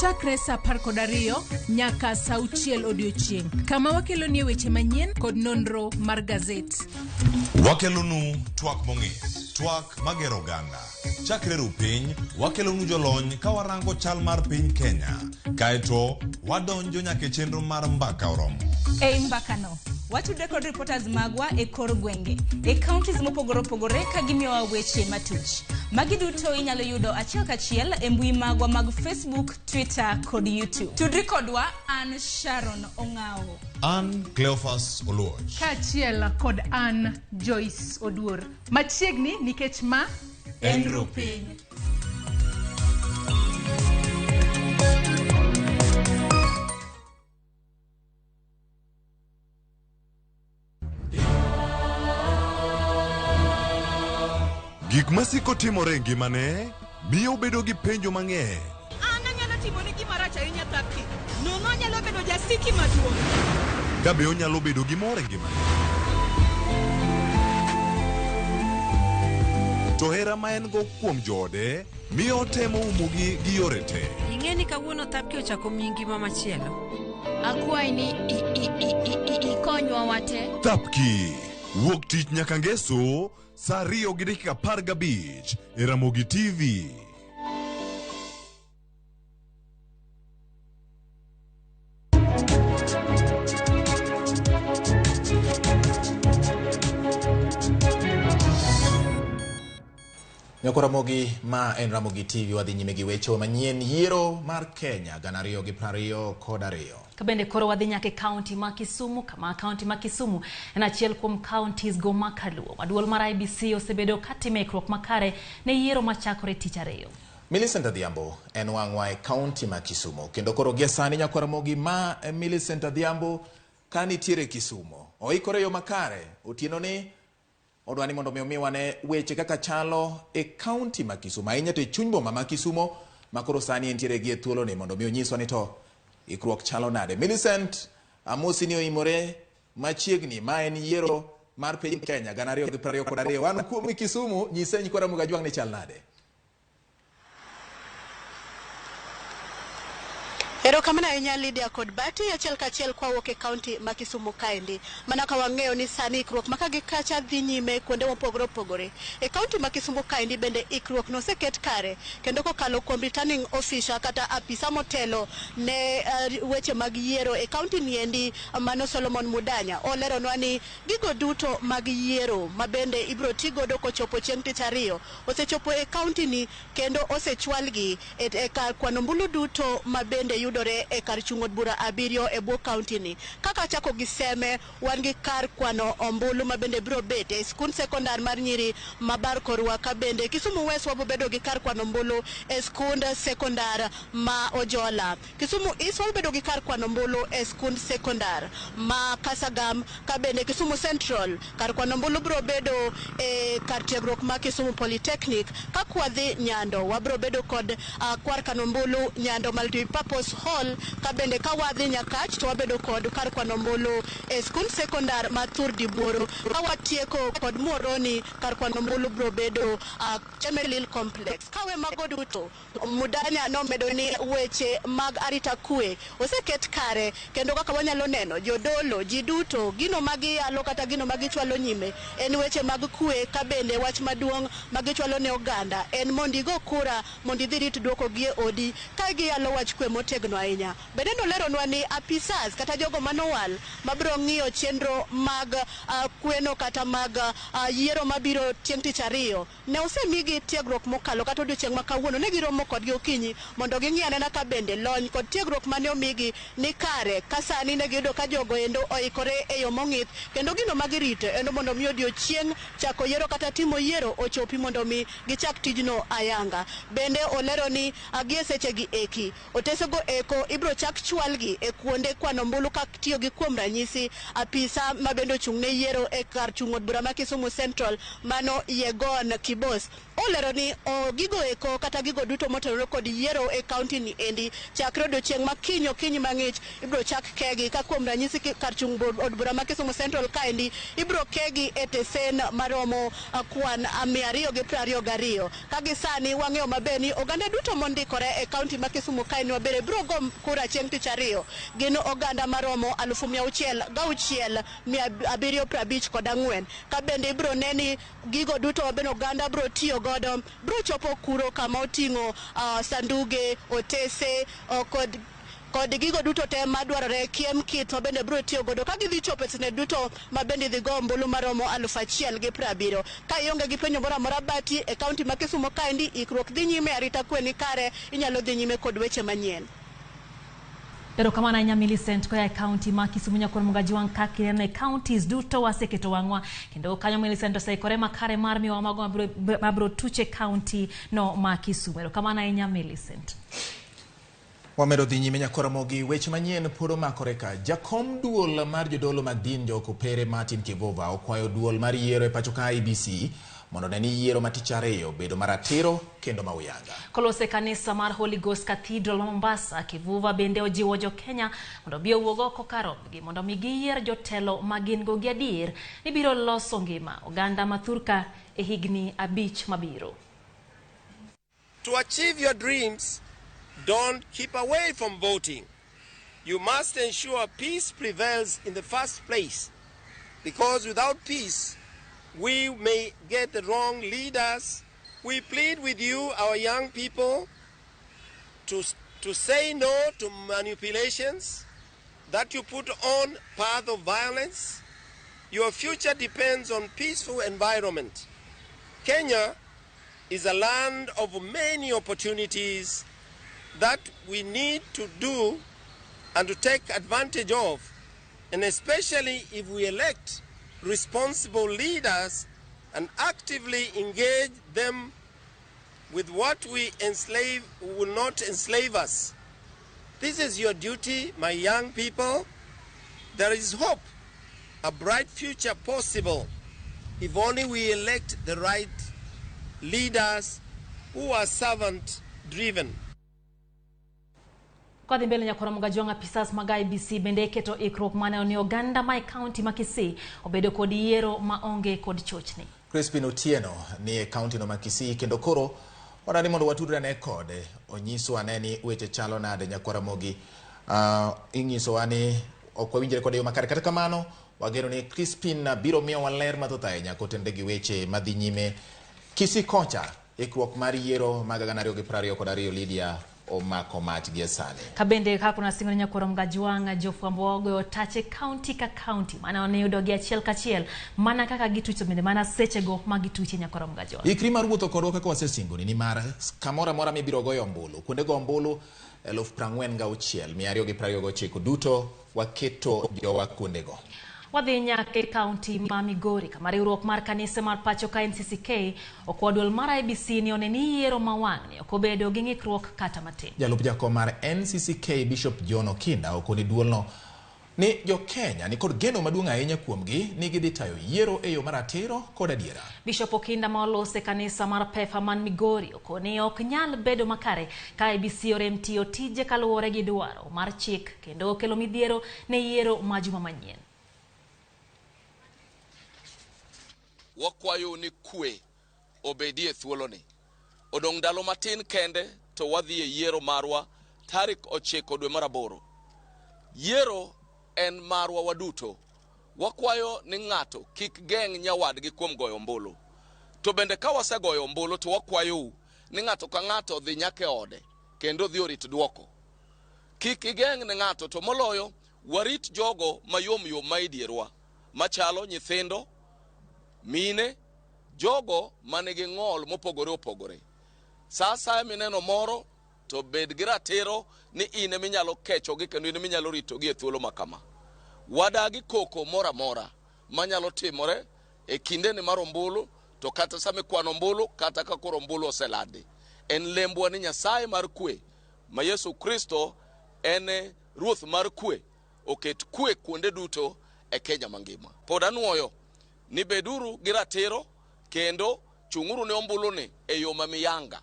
Chakre saa 12 nyaka saa 6 odiochieng', kama wakelonie weche manyien kod nonro mar gazet. Wakelonu twak mong'ith, twak magero oganda. Chakre ru piny, wakelonu jolony ka warango chal mar piny Kenya. Kaeto, wadonjo nyaka e chenro mar mbaka oromo. Ei mbakano, watudre kod reporters magwa e kor gwenge, e counties mopogore opogore ka gimiyowa weche matuch. Magi duto inyalo yudo achiel kachiel e mbui magwa mag Facebook, Twitter kod YouTube. Tudri kodwa an Sharon Ong'awo. An Cleophas Oluoch. Kaachiel kod an Joyce Oduor. Machiegni nikech ma En Rupiny. Gik masiko timore e ngimane miyo obedo gi penjo mang'eny. An anyalo timoni gima rach ahinya Thapki. Nono anyalo bedo jasiki maduong'. Ka be onyalo bedo gi mor e ngimane. To hera ma en go kuom joode miyo otemo umogi gi yore te. Ing'e ni kawuono Thapki ochako miyi ngima machielo. Akwayi ni ikonywa wate. Thapki, wuok tich nyaka ngeso saa 2:15 e Ramogi TV. Nyako Ramogi, ma en Ramogi TV, wadhi nyime gi weche manyien yiero mar Kenya 2022. Kabende koro wadhi nyaka e kaunti ma Kisumu, kama kaunti ma Kisumu en achiel kuom counties go makaluo. Maduol mar IEBC osebedo katimo ikruok makare ne yiero machakore tich ariyo. Millicent Adhiambo en wang'wa e kaunti ma Kisumu kendo koro gie sani Nyako Ramogi ma Millicent Adhiambo ka nitiere Kisumu oikore yo makare otieno ni odwa ni mondo mi omiwa ne weche kaka chalo e kaunti ma Kisumu ahinya to e chuny boma ma Kisumu ma koro sani entiere gi e thuolo ni mondo mi onyiswa ni to ikruok chalo nade. Millicent, amosi ni oimore machiegni ma en yiero mar piny Kenya 2022. Wan kuom Kisumu, nyise nyikwa Ramogi Ajwang' ni chal nade? Erokamano ahinya Lydia kod Bati, achiel kachiel kwawuok e kaunti ma Kisumu kaendi. Mana ka wang'eyo ni sani ikruok ma ka gi kacha dhi nyime kuonde mopogore opogore. E kaunti ma Kisumu kaendi bende ikruok noseket kare kendo kokalo kuom returning officer kata apisa motelo ne weche mag yiero e kaunti niendi mano Solomon Mudanya oleronwa ni gigo duto mag yiero ma bende ibiro ti godo kochopo chieng' tich ariyo osechopo e kaunti ni kendo osechwalgi e kar kwano ombulu duto ma bende yudore e kar chung' od bura 7 e bwo kaunti ni. Kaka chako gi Seme, wan gi kar kwano ombulu ma bende biro bet e skund sekondar mar nyiri ma Bar Korwa, ka bende Kisumu West wabo bedo gi kar kwano ombulu e skund sekondar ma Ojola. Kisumu East wabo bedo gi kar kwano ombulu e skund sekondar ma Kasagam, ka bende Kisumu Central kar kwano ombulu biro bedo e kar tiegruok ma Kisumu Polytechnic. Ka kwadhi Nyando wabiro bedo kod kwar kwano ombulu Nyando Multipurpose Hall, ka bende ka wadhi Nyakach to wabedo kod kar kwano ombulu e skund sekondar ma Thur Dibuoro. Ka watieko kod Muhoroni, kar kwano ombulu biro bedo Chemelil Complex. Kawe mago duto, Mudanya nomedo ni weche mag arita kwe oseket kare kendo kaka wanyalo neno jodolo ji duto gino magiyalo kata gino magichwalo nyime en weche mag kwe, ka bende wach maduong' magichwalo ne oganda en mondo igo kura mondo idhi rit duoko gi e odi ka giyalo wach kwe motegno ahinya. Bende noleronwa ni apisas kata jogo manowal mabiro ng'iyo chenro mag kweno kata mag yiero mabiro chieng' tich ariyo ne osemigi tiegruok mokalo kata odiochieng' ma kawuono ne giromo kodgi okinyi mondo ging'i anena ka bende lony kod tiegruok mane omigi ni kare, ka sani ne giyudo ka jogo endo oikore e yo mong'ith kendo gino magirito en mondo mi odiochieng' chako yiero kata timo yiero ochopi mondo mi gichak tijno ayanga. Bende olero ni gie sechegi eki otesego eko eko ibro chak chwalgi e kuonde kwano ombulu ka tiyo gi kuom ranyisi apisa ma bende ochung' ne yiero e kar chung' od bura ma Kisumu Central mano Yegon Kibos. Olero ni gigo eko kata gigo duto motenore kod yiero e kaunti ni endi chakre odiochieng' ma kiny okinyi mang'ich ibro chak kegi ka kuom ranyisi kar chung' od bura ma Kisumu Central kaendi ibro kegi e tesen maromo kwan 222 ka gi sani wang'eyo maber ni oganda duto mondikore e kaunti ma Kisumu kaendi wabere bro go kura chieng' tich ariyo gin oganda maromo 606,754 ka bende ibro neni gigo duto mabende oganda bro tiyo godo bro chopo kuro kama oting'o sanduge, otese kod gigo duto te madwarore kiem kit ma bende bro tiyo godo ka gidhi chopo e sende duto ma bende idhi go ombulu maromo 1070. Ka ionge gi penjo moro amora bati e kaunti ma Kisumu kaendi ikruok dhi nyime, arita kwe ni kare, inyalo dhi nyime kod weche manyien. Erokamano ahinya Millicent koa e kaunti ma Kisumu nyakwar Mugajwang' kaka ineno e counties duto waseketo wang'wa kendo kanyo Millicent oseikore makare mar miyowa mago mabiro tuche kaunti no ma Kisumu. Erokamano ahinya Millicent. Wamedo dhi nyime nyakwar Ramogi, weche manyien pod omakore ka. Jakom duol mar jodolo mag din Jokopere Martin Kivova okwayo duol mar yiero e pacho ka IEBC mondo ne ni yiero ma tich ariyo bedo maratiro kendo ma uyanga. Kolose kanisa mar Holy Ghost Cathedral ma Mombasa, Kivuva bende ojiwo jo Kenya mondo obi owuog oko kar rombgi mondo mi giyier jotelo ma gin go gi adier ni biro loso ngima oganda ma thurka e higni 5 mabiro. To achieve your dreams, don't keep away from voting. You must ensure peace prevails in the first place, because without peace, we may get the wrong leaders. We plead with you, our young people, to say no to manipulations that you put on path of violence. Your future depends on peaceful environment. Kenya is a land of many opportunities that we need to do and to take advantage of, and especially if we elect responsible leaders and actively engage them with what we enslave will not enslave us. This is your duty, my young people. There is hope, a bright future possible, if only we elect the right leaders who are servant-driven. Kwa dhi mbele nyakwar Mugajwang' apisas mag IEBC bende keto ikruok mane ni oganda ma e kaunti ma Kisii obedo kod yiero ma onge kod chochni. Crispin Otieno ni e kaunti no ma Kisii kendo koro wadani mondo watudre ane kode onyiswa ane ni weche chalo nade nyakwar Ramogi. Ing'isowa ni ok wawinjre kode yo makare, kata kamano wageno ni Crispin biro miyowa ler mathoth ahinya kotenore gi weche madhi nyime Kisii kocha. Ikruok mar yiero mag 2022 Lydia omako mach gi sani. Kabende kaka unasingo ni nyakwar Mugajwang' jofwambo ogoyo tache kaunti ka kaunti mana ne yudo gi achiel kachiel mana kaka gitucho bende mana sechego ma gituche nyakwar Mugajwang'. Ikri mar wuotho kodwa kaka wasesingoni ni mar kamoro amora mibiro goyo ombulu kuonde go ombulu 46,229 duto waketo jowa kuondego. Wadhi nyaka e kaunti ma Migori kama riwruok mar kanise mar pacho ka NCCK okwa duol mar IEBC ni one ni yiero ma wang'ni ok obedo gi ng'ikruok kata matin. Jalup jakom mar NCCK Bishop John Okinda okoni duolno ni jo Kenya ni kod geno maduong' ahinya kuomgi ni gidhi tayo yiero e yo maratiro kod adiera. Bishop Okinda ma olose kanisa mar Pefa man Migori okoni ok nyal bedo makare ka IEBC orem tiyo tije kaluwore gi dwaro mar chik kendo okelo midhiero ne yiero ma juma manyien. Wakwayo ni kwe obedie thuoloni. Odong' ndalo matin kende to wadhi e yiero marwa tarik 9 dwe mar 8. Yiero en marwa waduto. Wakwayo ni ng'ato kik geng' nyawadgi kuom goyo ombulu. To bende ka wasegoyo ombulu to wakwayou ni ng'ato ka ng'ato dhi nyaka e ode kendo dhi orit duoko. Kik igeng' ne ng'ato to moloyo warit jogo mayom yom ma e dierwa machalo nyithindo, mine, jogo manigi ng'ol mopogore opogore. Sa asaya mineno moro to bed gi ratiro ni in ema inyalo kechogi kendo in ema inyalo ritogi e thuolo ma kama. Wadagi koko moro amora manyalo timore e kindeni mar ombulu to kata sama ikwano ombulu kata ka koro ombulu oseladi. En lembwa ni Nyasaye mar kwe ma Yesu Kristo En ruoth mar kwe, oket kwe kuonde duto e Kenya mangima. Pod anuoyo ni beduru gi ratiro kendo chung'uru ne ombulu ni e yo ma miyanga,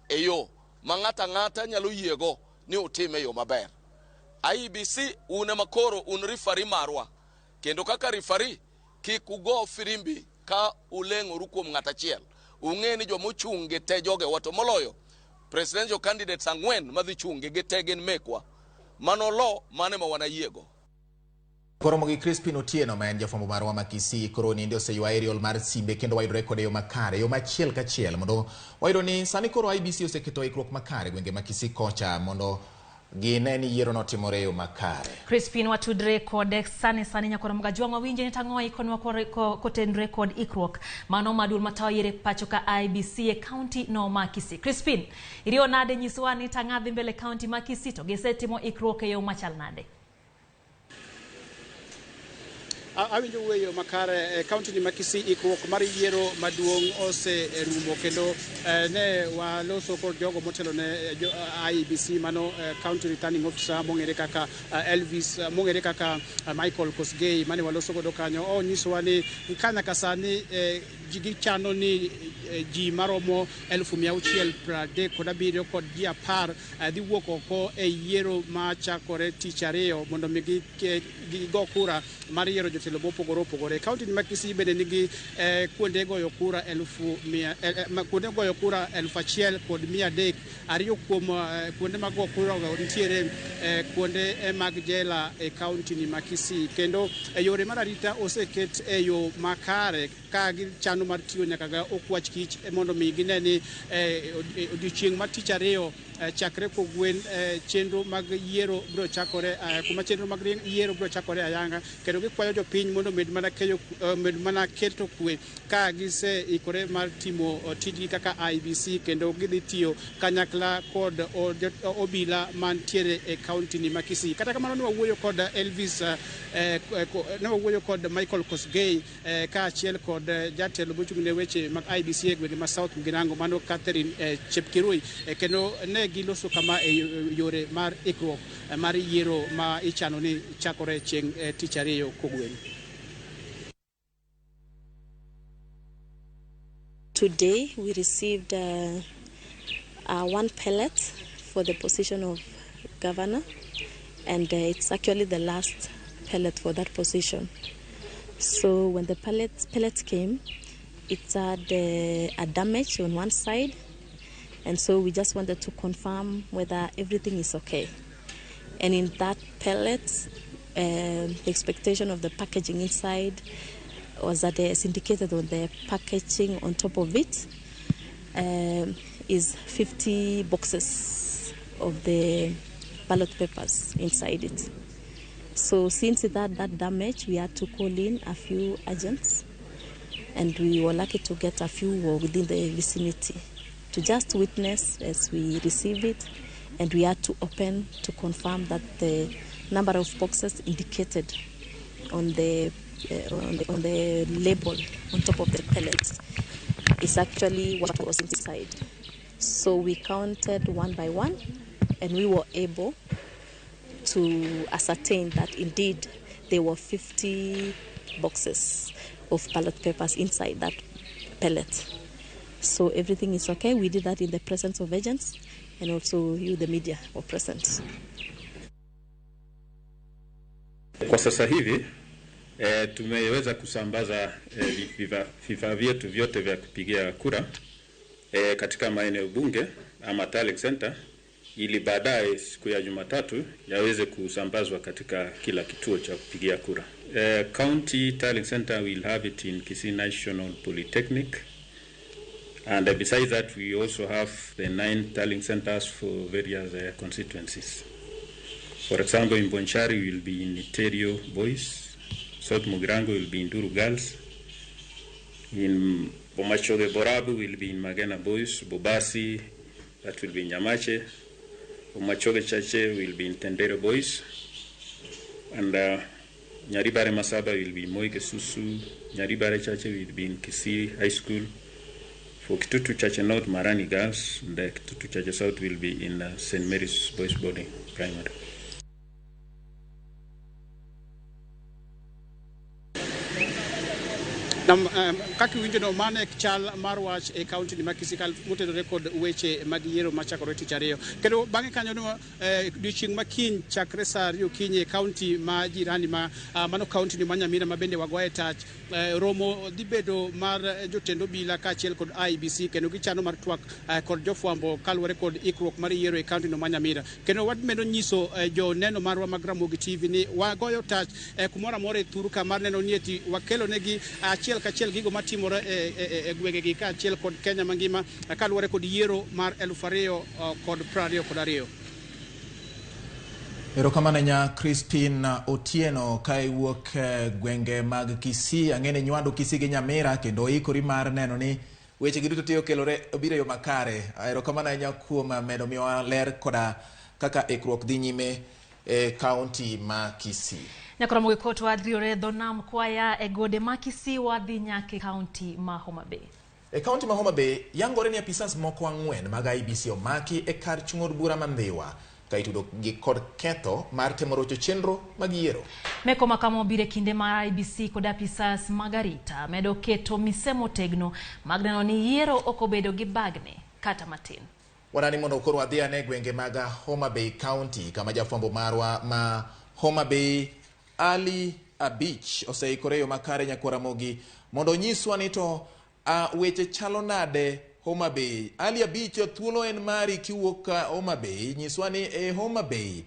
e yo ma ng'ato ang'ata nyalo yiego ni utime e yo maber. IEBC un ema koro un referee marwa, kendo kaka referee kik ugo firimbi ka uleng'oru kuom ng'at achiel. Ung'e ni joma ochung' gi te jogewa, to moloyo presidential candidates ang'wen madhi chung' gi te gin mekwa. Mano lo mano ema wanayiego. Koromo gi Crispin Otieno ma en jafwambo marwa ma Kisii koro ninde oseywa aerial mar simbe kendo wayudore kode e yo makare, yo machiel kachiel mondo wayudo ni sani koro IEBC oseketo ikruok makare gwenge ma Kisii kocha mondo gine ni yiero notimore e yo makare. Crispin, watudre kode sani sani. Nyakoro Mgajwang', wawinje ni tang'o ikonwa kotenre kod ikruok mano ma duol matayo yiero e pacho ka IEBC e kaunti no ma Kisii. Crispin, iriwo nade? Nyiswa ni tang'a dhi mbele kaunti ma Kisii to gisetimo ikruok e yo machal nade? Awinjo wuoyo makare. E kaunti ni ma Kisii, ikruok mar yiero maduong' oserumo kendo ne waloso kod jogo motelo ne IEBC, mano county returning officer mong'ere kaka Elvis, mong'ere kaka Michael Kosgei mane waloso godo kanyo. Onyisowa ni ka nyaka sani gichano ni ji maromo 637 kod ji 10 dhi wuok oko e yiero machakore tich ariyo mondo mi gigo kura mar yiero jotelo mopogore opogore. Kaunti ma Kisii bende nigi kuonde goyo kura elufu mia, kuonde goyo kura 1302. Kuom kuonde mag go kura go nitiere kuonde mag jela e kaunti ni ma Kisii, kendo yore mar arita oseket e yo makare ka gichano mar tiyo nyaka ga okwach kich mondo mi gine ni odiochieng' mar tich ariyo chakre kogwen chenro mag yiero biro chakore, kuma chenro mag yiero biro chakore ayanga, kendo gikwayo jopiny mondo med mana keyo, med mana keto kwe ka giseikore mar timo tijgi kaka IEBC, kendo gidhi tiyo kanyakla kod obila mantiere e kaunti ni ma Kisii. Kata kamano, ne wawuoyo kod Elvis, ne wawuoyo kod Michael Kosgei kaachiel kod jatelo mochung' ne weche mag IEBC e gwenge ma South Mugirango, mano Catherine Chepkirui, kendo ne giloso kama e yore mar ikruok mar yiero ma ichano ni chakore chieng' tich ariyo kogwen. Today we received one pellet for the position of governor, and it's actually the last pellet for that position. So when the pellet came, it had a damage on one side, and so we just wanted to confirm whether everything is okay. And in that pellet, the expectation of the packaging inside was that it's indicated on the packaging on top of it is 50 boxes of the ballot papers inside it. So since it had that damage, we had to call in a few agents, and we were lucky to get a few who were within the vicinity to just witness as we receive it, and we had to open to confirm that the number of boxes indicated on the label on top of the pellet is actually what was inside. So we counted one by one, and we were able to ascertain that indeed there were 50 boxes of ballot papers inside that pellet. So everything is okay. We did that in the presence of agents, and also you, the media, were present. Kwa sasa hivi tumeweza kusambaza vifaa vyetu vyote vya kupigia kura katika maeneo bunge ama tallying center ili baadaye siku ya Jumatatu yaweze kusambazwa katika kila kituo cha kupigia kura. County tallying center will have it in Kisii National Polytechnic, and besides that we also have the nine tallying centers for various constituencies. For example, in Bonchari will be in Iterio Boys, South Mugirango will be in Duru Girls, in Bomachoge Borabu will be in Magena Boys, Bobasi, that will be in Nyamache, Bomachoge Chache will be in Tendere Boys, and Nyaribare Masaba will be in Moi Susu, Nyaribare Chache will be in Kisii High School. For Kitutu Chache North, Marani Girls, and Kitutu Chache South will be in St. Mary's Boys Boarding Primary. Nam, kaka iwinjo no, mano e chal mar wach e kaunti ni ma Kisii motenore kod weche mag yiero machakore tich ariyo. Kendo bang'e kanyo no, odiochieng' ma kiny chakre saa 2 okinyi e kaunti ma jirani ma mano kaunti ni ma Nyamira ma bende wagoye tach, romo dhi bedo mar jotend obila kaachiel kod IEBC, kendo gichano mar twak kod jofwambo kaluwore kod ikruok mar yiero e kaunti no ma Nyamira. Kendo wamedo nyiso joneno marwa mag Ramogi TV ni wagoyo tach kumoro amora e thur ka mar neno ni eti wakelo negi achiel kachiel gigo matimore e gwengegi kaachiel kod Kenya mangima kaluwore kod yiero mar 2022. Erokamano ahinya Crispin Otieno ka iwuok gwenge mag Kisii. Ang'e ni nywando Kisii gi Nyamira kendo ikori mar neno ni weche gi duto te okelore obiro e yo makare. Erokamano ahinya kuom medo miyowa ler koda kaka ikruok dhi nyime e kaunti ma Kisii. Nyakoromo gi kot wadriore dho nam kwaya e gode ma Kisii wadhi nyaka e kaunti ma Homa Bay. E kaunti ma Homa Bay, yangore ni apisas moko 4 mag IEBC omaki e kar chung' od bura ma Ndhiwa ka itudo gi kod ketho mar temo rocho chenro mag yiero. Meko makama obiro e kinde mar IEBC kod apisas mag arita medo keto mise motegno mag neno ni yiero ok obedo gi bagni kata matin. Wanani mondo koro wadhi ane gwenge mag Homa Bay County kama jafwambo marwa ma Homa Bay Ali Abich oseikore yo makare nyakwar Ramogi mondo onyiswa ni to weche chalo nade Homa Bay. Ali Abich, thuolo en mari kiwuok Homa Bay, nyiswa ni e Homa Bay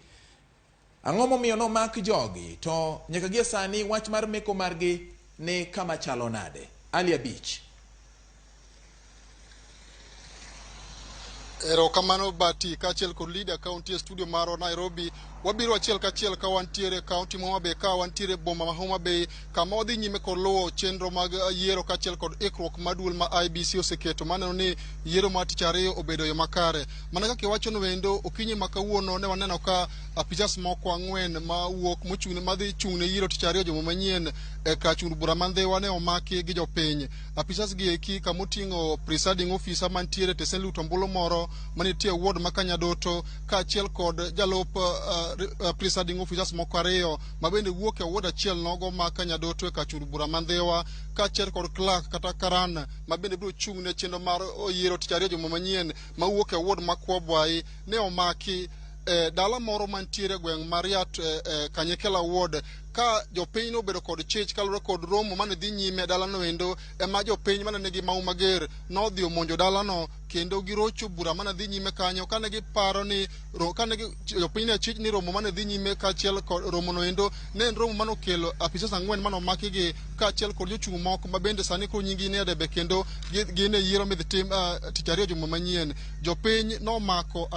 ang'o momiyo nomak jogi to nyaka gie sani wach mar meko margi ni kama chalo nade? Ali Abich. Erokamano Bati kaachiel kod Lydia County e studio marwa Nairobi. Wabiro achiel kachiel ka wantiere kaunti ma Homa Bay, ka wantiere boma ma Homa Bay, kama wadhi nyime kod luwo chenro mag yiero kaachiel kod ikruok ma duol ma IEBC oseketo maneno ni yiero mar tich ariyo obedo yo makare. Mana kaka iwacho no endo, okinyi ma kawuono ne waneno ka apisas moko 4 ma wuok mochung' madhi chung' ne yiero tich ariyo juma manyien e kar chung' bura ma Ndhiwa ne omaki gi jopiny. Apisas gi eki kamoting'o presiding officer mantiere tesen luto ombulu moro manitie e ward ma Kanyadoto kaachiel kod jalup presiding officers moko 2 ma bende wuok e ward achiel nogo ma Kanyadoto e kar chung' bura ma Ndhiwa kaachiel kod clerk kata karan ma bende biro chung' ne chenro mar yiero tich ariyo juma manyien ma wuok e ward ma Kwabwai ne omaki e dala moro mantiere gweng' mar Riat Kanyekela ward ka jopiny nobedo kod chich kaluwore kod romo mane dhi nyime e dalano endo ema jopiny mane nigi mau mager nodhi omonjo dalano kendo girocho bura mane dhi nyime kanyo kane giparo ni kane jopiny ne chich ni romo mane dhi nyime kaachiel kod romo no endo ne en romo manokelo apisas 4 manomaki gi kaachiel kod jochung' moko ma bende sani koro nying gi nie debe kendo gin e yiero midhi tim tich ariyo juma manyien. Jopiny nomako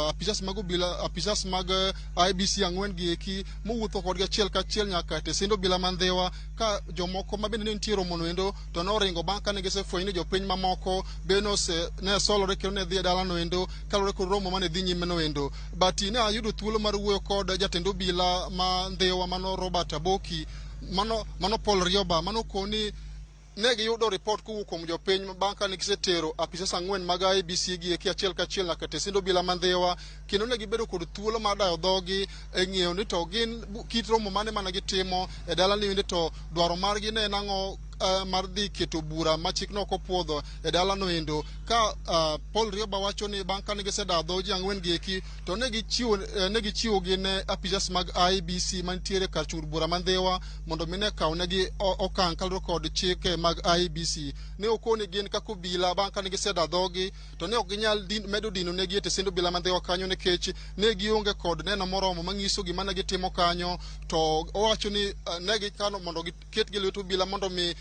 apisas mag obila, apisas mag IEBC 4 gi eki mowuotho kodgi achiel kachiel nyaka tesend obila ma Ndhiwa ka jomoko ma bende ne nitie romo no endo to noringo bang' kane gisefwenyo ni jopiny mamoko be ne solore kendo ne dhi e dalano endo kaluwore kod romo mane dhi nyime no endo. But ne ayudo thuolo mar wuoyo kod jatend obila ma Ndhiwa mano Robert Aboki mano Paul Rioba mano koni ne giyudo report kowuok kuom jopiny bang' kane gisetero apisas 4 mag IEBC gi eki achiel kachiel nyaka tesend obila ma Ndhiwa kendo ne gibedo kod thuolo mar dayo dhogi e ng'eyo ni to gin kit romo mane mane gitimo e dalani endo to dwaro margi ne en ang'o mar dhi keto bura ma chik ne ok opuodho e dalano endo ka Paul Rioba wacho ni bang' kane gisedayo dho ji 4 gi eki to ne gichiwo gi ne apisas mag IEBC mantiere kar chung' bura ma Ndhiwa mondo mi ne kawnegi okang' kaluwore kod chike mag IEBC. Ne okoni gin kaka obila bang' kane gisedayo dhogi to ne ok ginyal medo dino negi e tesend obila ma Ndhiwa kanyo nikech ne gionge kod neno moromo manyiso gima ne gitimo kanyo to owacho ni ne gikano mondo giket gi lwet obila mondo mi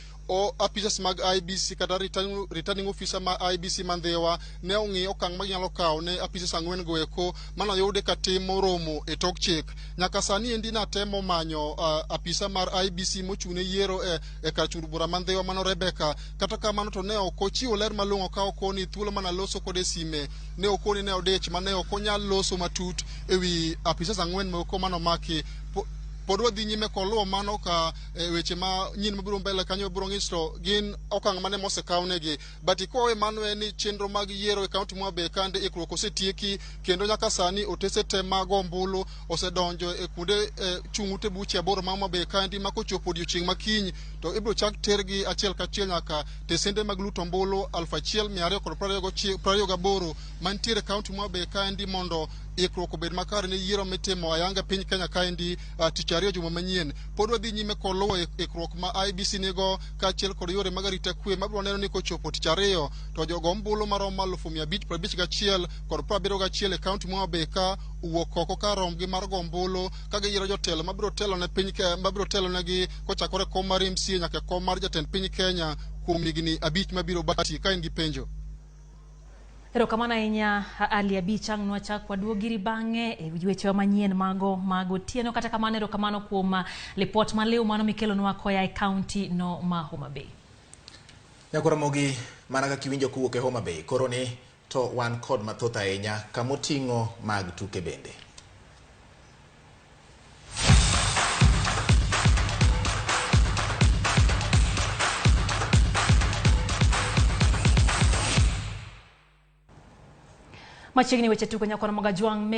apisas mag IEBC kata returning officer ma IEBC ma Ndhiwa ne ong'i okang' ma ginyalo kawo ne apisas 4 go eko manoyude ka timo romo e tok chik. Nyaka sani endi natemo manyo apisa mar IEBC mochung' ne yiero e kar chung' bura ma Ndhiwa mano Rebecca, kata kamano to ne ok ochiwo ler malong'o ka okoni thuolo mana loso kode sime ne okoni ne odich mane ok onyal loso matut ewi apisas 4 moko manomaki. Pod wadhi nyime koluwo mano ka weche ma nyien mabiro mbele kanyo biro ng'is to gin okang' mane mosekawnegi. But ikowe mano en ni chenro mag yiero e kaunti ma Homa Bay kande ikruok osetieki kendo nyaka sani otese te mag ombulu osedonjo e kuonde chung' ute buche 8 ma Homa Bay kandi ma kochopo odiochieng' makiny to ibiro chak tergi achiel kachiel nyaka tesende mag luto ombulu 1228 mantiere kaunti ma Homa Bay kandi mondo ikruok obed makare ne yiero mitimo ayanga piny Kenya kaendi tich ariyo juma manyien. Pod wadhi nyime koluwo ikruok ma IEBC nigo kaachiel kod yore mag arita kwe mabiro neno ni kochopo tich ariyo to jogo ombulu maromo 551 kod 71 e kaunti ma Homa Bay ka owuok oko kar rombgi mar go ombulu ka giyiero jotelo mabiro telo ne piny mabiro telo negi kochakore kom mar MCA nyaka kom mar jatend piny Kenya kuom higni 5 mabiro bati ka in gi penjo. Erokamano ahinya Ali Abich, ang' nwachak waduogiri bang'e e wechewa manyien mago mag otieno. Kata kamano erokamano kuom lipot maliw mano mikelonwa koya e kaunti no ma Homa Bay. Nyakwar Ramogi, mana kaka iwinjo kowuok e Homa Bay, koro ni to wan kod mathoth ahinya kamoting'o mag tuke bende. Machiegni weche tuke Nyakwar Ramogi Ajwang' Mary.